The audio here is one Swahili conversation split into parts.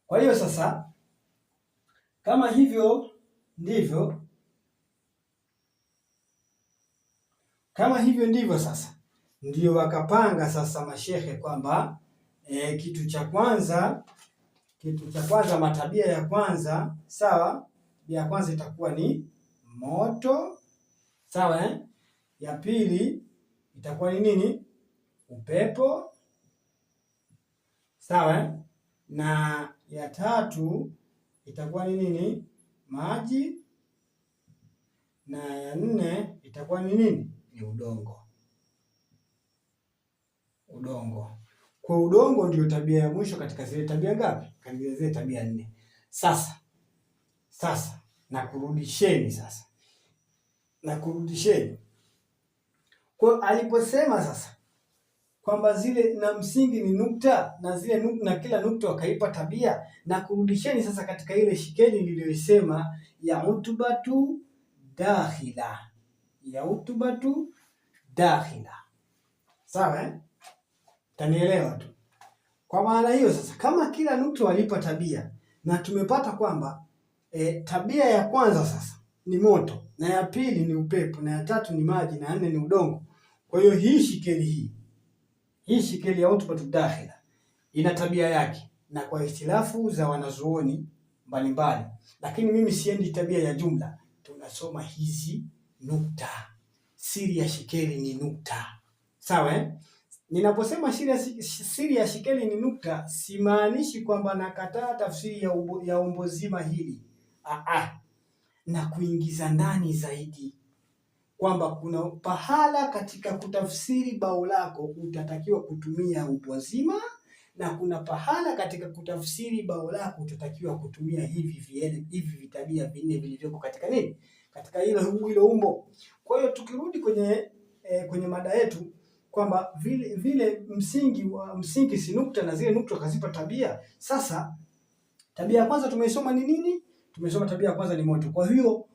Kwa hiyo sasa, kama hivyo ndivyo, kama hivyo ndivyo sasa, ndio wakapanga sasa mashehe kwamba kitu cha kwanza, kitu cha kwanza, matabia ya kwanza, sawa, tabia ya kwanza itakuwa ni moto, sawa eh? Ya pili itakuwa ni nini? Upepo, sawa eh? Na ya tatu itakuwa ni nini? Maji. Na ya nne itakuwa ni nini? Ni udongo. Udongo. Kwa udongo ndio tabia ya mwisho katika zile tabia ngapi? Katika zile tabia nne. Sasa sasa nakurudisheni sasa, nakurudisheni kwa aliposema sasa kwamba zile na msingi ni nukta na zile nukta, na kila nukta wakaipa tabia, na kurudisheni sasa katika ile shikeli niliyoisema ya utubatu dakhila, ya utubatu dakhila. Sawa eh? Tanielewa tu. Kwa maana hiyo sasa, kama kila nukta walipa tabia na tumepata kwamba tabia ya kwanza sasa ni moto na ya pili ni upepo na ya tatu ni maji na ya nne ni udongo. Kwa hiyo hii shikeli hii shikeli ya utubatu dakhila ina tabia yake na kwa ikhtilafu za wanazuoni mbalimbali, lakini mimi siendi tabia ya jumla. Tunasoma hizi nukta. Siri ya shikeli ni nukta, sawa eh? Ninaposema siri ya shikeli ni nukta, simaanishi kwamba nakataa tafsiri ya umbo zima hili ah, na kuingiza ndani zaidi kwamba kuna pahala katika kutafsiri bao lako utatakiwa kutumia umbo zima na kuna pahala katika kutafsiri bao lako utatakiwa kutumia hivi viele, hivi vitabia vinne vilivyoko katika nini, katika hilo hilo umbo. Kwa hiyo tukirudi kwenye kwenye mada yetu kwamba vile vile msingi wa msingi si nukta na zile nukta kazipa tabia. Sasa tabia ya kwanza tumeisoma ni nini? Tumesoma tabia ya kwanza ni moto. Kwa hiyo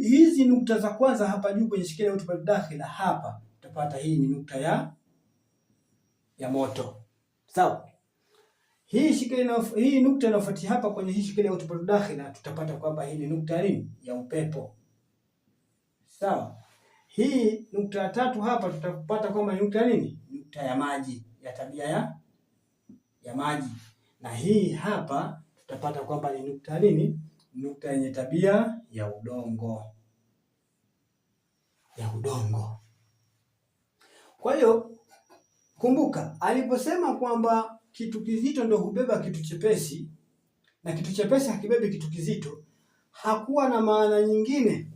hizi nukta za kwanza hapa juu kwenye shikilia hotuba dakhila hapa utapata hii ni nukta ya moto. Sawa? Hii shikilia hii nukta inayofuatia hapa kwenye hii shikilia hotuba dakhila tutapata kwamba hii ni nukta ya nini? Ya upepo. Sawa? Hii nukta ya tatu hapa tutapata kwamba ni nukta ya nini? Nukta ya maji, ya tabia ya maji. Na hii hapa tutapata kwamba ni nukta ya nini? Nukta yenye tabia ya udongo, ya udongo. Kwa hiyo kumbuka, aliposema kwamba kitu kizito ndio hubeba kitu chepesi na kitu chepesi hakibebi kitu kizito, hakuwa na maana nyingine,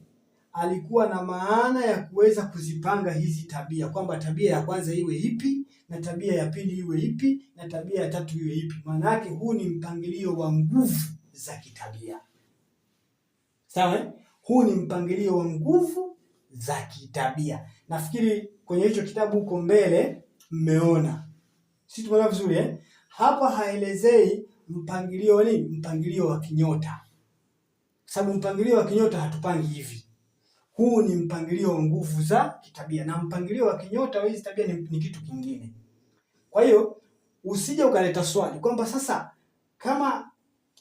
alikuwa na maana ya kuweza kuzipanga hizi tabia kwamba tabia ya kwanza iwe ipi na tabia ya pili iwe ipi na tabia ya tatu iwe ipi. Maana yake huu ni mpangilio wa nguvu za kitabia. Sawa eh? Huu ni mpangilio wa nguvu za kitabia. Nafikiri kwenye hicho kitabu huko mbele mmeona. Sisi tumeona vizuri eh? Hapa haelezei mpangilio nini? Mpangilio wa kinyota. Sababu mpangilio wa kinyota hatupangi hivi. Huu ni mpangilio wa nguvu za kitabia na mpangilio wa kinyota wa hizi tabia ni kitu kingine. Kwa hiyo usije ukaleta swali kwamba sasa kama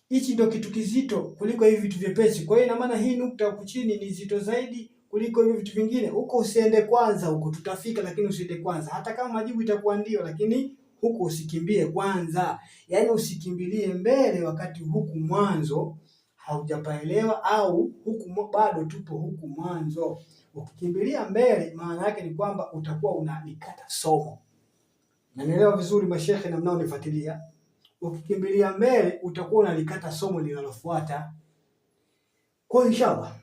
hichi ndio kitu kizito kuliko hivi vitu vyepesi, kwa hiyo ina maana hii nukta huku chini ni zito zaidi kuliko hivi vitu vingine. Huko usiende kwanza, huko tutafika, lakini usiende kwanza. Hata kama majibu itakuwa ndio, lakini huku usikimbie kwanza, yaani usikimbilie mbele wakati huku mwanzo haujapaelewa au huku bado tupo huku mwanzo. Ukikimbilia mbele, maana yake ni kwamba utakuwa unalikata somo. Nanielewa vizuri mashehe na mnaonifuatilia? Ukikimbilia mbele utakuwa unalikata somo linalofuata. Kwa hiyo inshallah,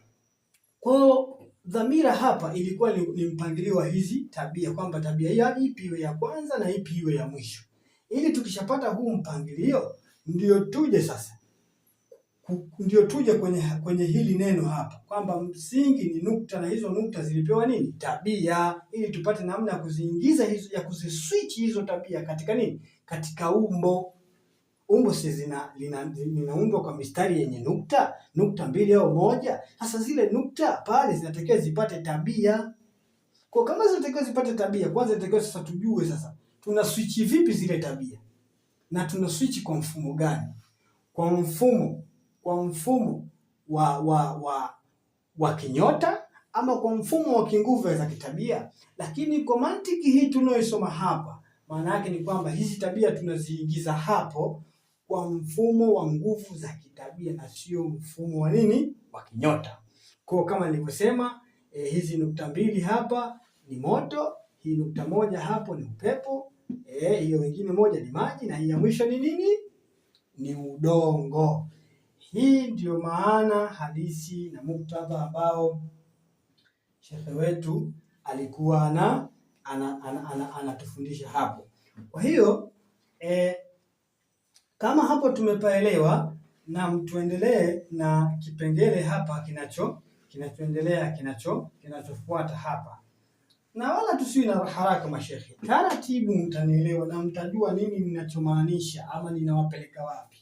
kwa hiyo dhamira hapa ilikuwa ni mpangilio wa hizi tabia kwamba tabia hii ipi iwe ya kwanza na ipi iwe ya mwisho, ili tukishapata huu mpangilio ndio tuje sasa ndio tuje kwenye hili neno hapa kwamba msingi ni nukta na hizo nukta zilipewa nini? Tabia, ili tupate namna ya kuziingiza hizo, ya kuziswitch hizo tabia katika nini? Katika umbo. Umbo si zina linaundwa kwa mistari yenye nukta, nukta mbili au moja. Sasa zile nukta pale zinatakiwa zipate tabia. Kwa kama zinatakiwa zipate tabia, kwanza inatakiwa sasa tujue sasa tuna switch vipi zile tabia na tuna switch kwa mfumo gani? kwa mfumo wa kinyota ama kwa mfumo wa kinguvu za kitabia. Lakini kwa mantiki hii tunayoisoma hapa, maana yake ni kwamba hizi tabia tunaziingiza hapo kwa mfumo wa nguvu za kitabia na sio mfumo wa nini, wa kinyota. Kwa kama nilivyosema, hizi nukta mbili hapa ni moto, hii nukta moja hapo ni upepo, hiyo wengine moja ni maji na hii ya mwisho ni nini? Ni udongo. Hii ndiyo maana halisi na muktadha ambao shekhe wetu alikuwa anatufundisha hapo. Kwa hiyo kama hapo tumepaelewa, na tuendelee na kipengele hapa kinachoendelea kinachofuata hapa, na wala tusiwe na haraka mashekhe, taratibu mtanielewa na mtajua nini ninachomaanisha ama ninawapeleka wapi.